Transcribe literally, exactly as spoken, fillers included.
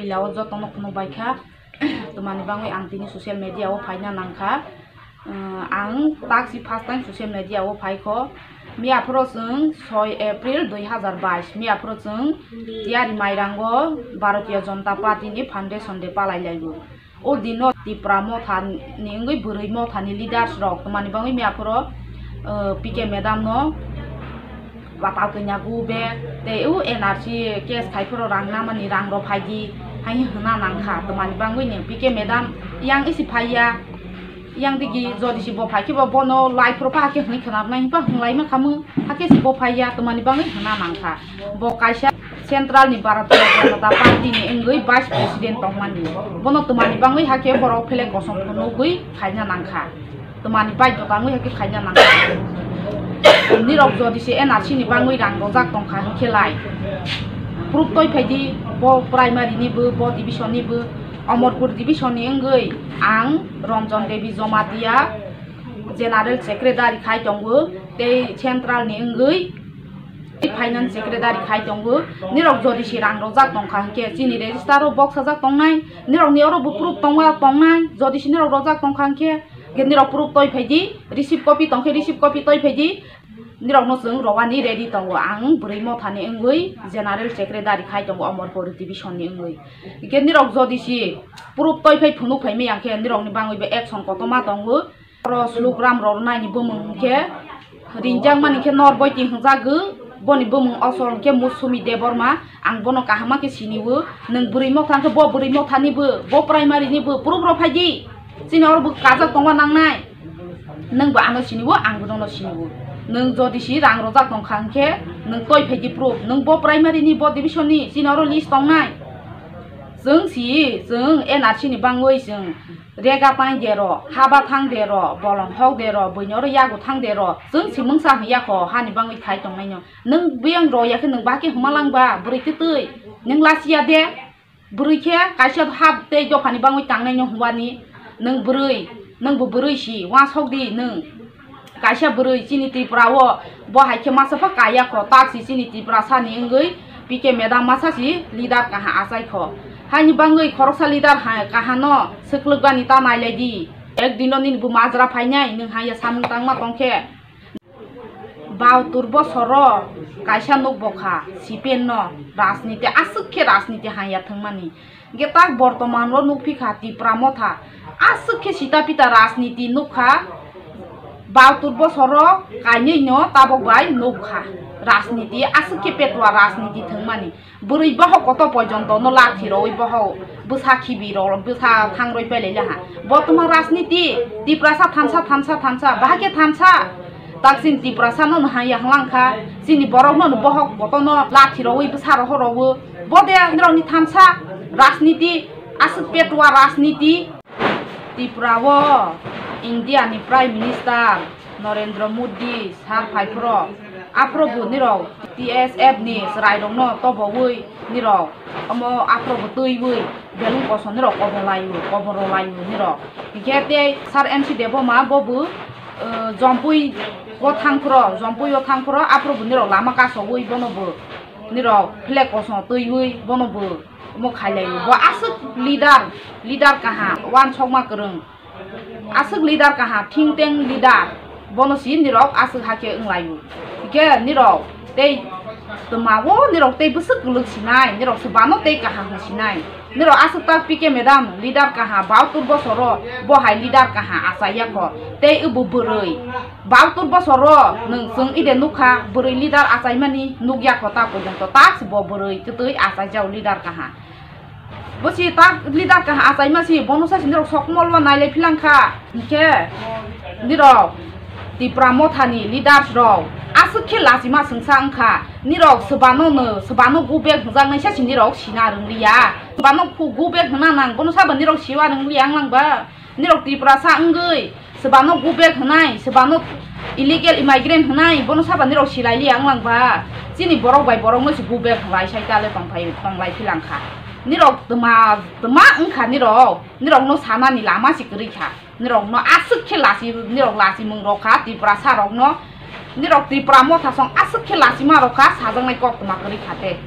Ila o jotono khunuk bai kha, twmani bangwi ang tini social media o phaina nang kha. Uh, ang taksi first time social media o phai kho. Miya phoro chwng soi April dui hazar bais, miya phoro chwng tiyari mairango Bharatiya Janata Party ni foundation day palai laibo. O dino Tipra Motha ni wngwi, bwrwi Motha ni leaders rok twmani bangwi miya phoro, uh, P K madam no batal kanya gu be, tei o N R C case khai phoro rang namani rang rok phai di, hai hwnna nang kha. Twmani bangwi ni P K madam yang isi phai ya, yang digi jodi si bo phai khe bo bono live rok pha khe hwnwi khwna nai pa hwnlai ma khamu, hakhe si bo phai ya, twmani bangwi hwnna nang kha. Bo kaisa Central ni Bharatiya Janata Party ni wngwi Vice President tongmani. Bono twmani bangwi hakhe borok phelek kosom phunugwi khaina nang kha. Twmani baidhota wngwi hakhe khaina nang kha. Nirok jodi se N R C ni bangwi rang rojak tong kha hwnkhe lai. Proof toi phai di, bo primary ni bo, bo division ni bo, Amarpur division ni wngwi ang Ranjan Devi Jamatia General Secretary khai tongo, tei Central ni wngwi Finance Secretary khai tongo. Nirok jodi si rang rojak tong kha hwnkhe chini register o boksajak tongnai, nirok ni oro bo proof tongma tongnai, jodi si nirok rojak tong kha hwnkhe, hwnkhe nirok proof toi phai di, receipt copy tong khe receipt copy toi phai di, nirok no chwng rowani ready tongo. Ang bwrwi Motha ni wngwi General Secretary khai tongo, Amarpur division ni wngwi. Hwnkhe nirok jodi si proof toi phai phunuk phai maya hwnkhe nirok ni bangwi bo action kotorma tongo. Oro slogram rok naini bumung hwnkhe ringjak mani khe nor boiti hwnjago, boni bumung osol hwnkhe Musumi Debbarma. Ang bono kaham khe sini o, nwng bwrwi Motha hwnkhe bo bwrwi Motha ni bo, bo primary ni bo, proof rok phai di. Chini oro bo kajak tongma nangnai. Nwng bo ano sini o, ang bo nono sini o. Nwng jodi si rang rojak tong kha hwnkhe nwng toi phai di proof. Nwng bo primary ni, bo division ni, chini oro list tongnai. Chwng si, chwng N R C ni bangwi chwng rega pai de ro, haba thang de ro, bolong hok de ro, buini oro yago thang de ro, chwng si mungsa hwn ya kho, hani bangwi khai tongnaino. Nwng biyang ro ya khe nwng ba khe hwnma lang ba, bwrwi twtwi, nwng lasiya de, bwrwi khe kaisa hap tei dophani bangwi tangnai no hwnbani, nwng bwrwi, nwng bo bwrwi si, uansuk di nwng. Kaisa bwrwi chini Tripura o, bo hai khe masa pha kaya kho, tak si chini Tiprasa ni wngwi P K madam masa si leader kaha achai kho. Haini bangwi khoroksa leader ha, kaha no swklwk bani ta nai lai di. Ek dino nini bo majra phainai, nwng hai ya samung tangma tong khe. Bahatur bosoro kaisa nuk bo kha, C P M no rajniti, aswk khe rajniti hai ya thwngmani. Hwnkhe tak bortoman o nukphi kha Tipra Motha. Aswk khe sita pita rajniti nukha. Bahatur bosoro kainwi no tabok bai nukha. Rajniti aswk khe petwa rajniti thwngmani. Bwrwi bohok koto pojonto no lathi rwi bohok bwsa khibi rok bwsa thangrwi pailai laha. Botoma rajniti Tiprasa thansa, thansa, thansa, bahai khe thansa. Tak chini Tiprasa no hai ya hwlang kha. Chini borok no bohok koto no lathi rwi bwsa roho rwo. Bo de nirokni thansa rajniti, aswk petwa rajniti. Tripura o India ni Prime Minister Narendra Modi sir phai phoro, aphuru bo nirok T S F ni chwrai rok no tobowi nirok omo aphuru bo twiwi belung kosom nirok kobor laio, kobor rw laio nirok. Hinkhe tei sir N C Debbarma bo bo, eh, Jompui o thang phoro, Jompui o thang phoro aphuru bo nirok lama kasowi bono bo nirok flag kosom twiwi bono bo omo khailai bo aswk leader, leader kaha, uansukma kwrwng, aswk leader kaha, think tank leader, bono si nirok aswk hakhe wnglaio. Hikhe nirok tei twma o nirok tei bwswk kwlwk sinai, nirok swbano tei kaham hwn sinai. Nirok aswk ta P K madam leader kaha, bahatur bosoro bo hai leader kaha achaiya kho, tei ebo bwrwi. Bahatur bosoro nwng chwng ide nukha, bwrwi leader achaimani nukya kho ta porjonto, tak si bo bwrwi twtwi achaijao leader kaha. Bo si tak leader kaha achaima si, bono sa si nirok sokmol o nailai philang kha. Hinkhe nirok Tipra Mothani leaders rok aswk khe lachima swngsa wngkha. Nirok swbano no, swbano go back hwnjaknai sa si nirok sina rwngliya. Swbano go back hwna nang, bono saba nirok siwa rwngliya wnglang ba. Nirok Tiprasa wngwi swbano go back hwnai, swbano illegal immigrant hwnai, bono saba nirok silai liya wnglang ba. Chini borok bai borok no se go back hwnlai sai ta le tong phai, tong lai philang kha. Nirok twma, twma wng kha nirok, nirok no sanani lama se kwrwi kha. Nirok no aswk khe lasi, nirok lasi mung rok kha Tiprasa rok no. Nirok Tipra Motha song aswk khe lachima rok kha, sajaknai kok twma kwrwi kha te.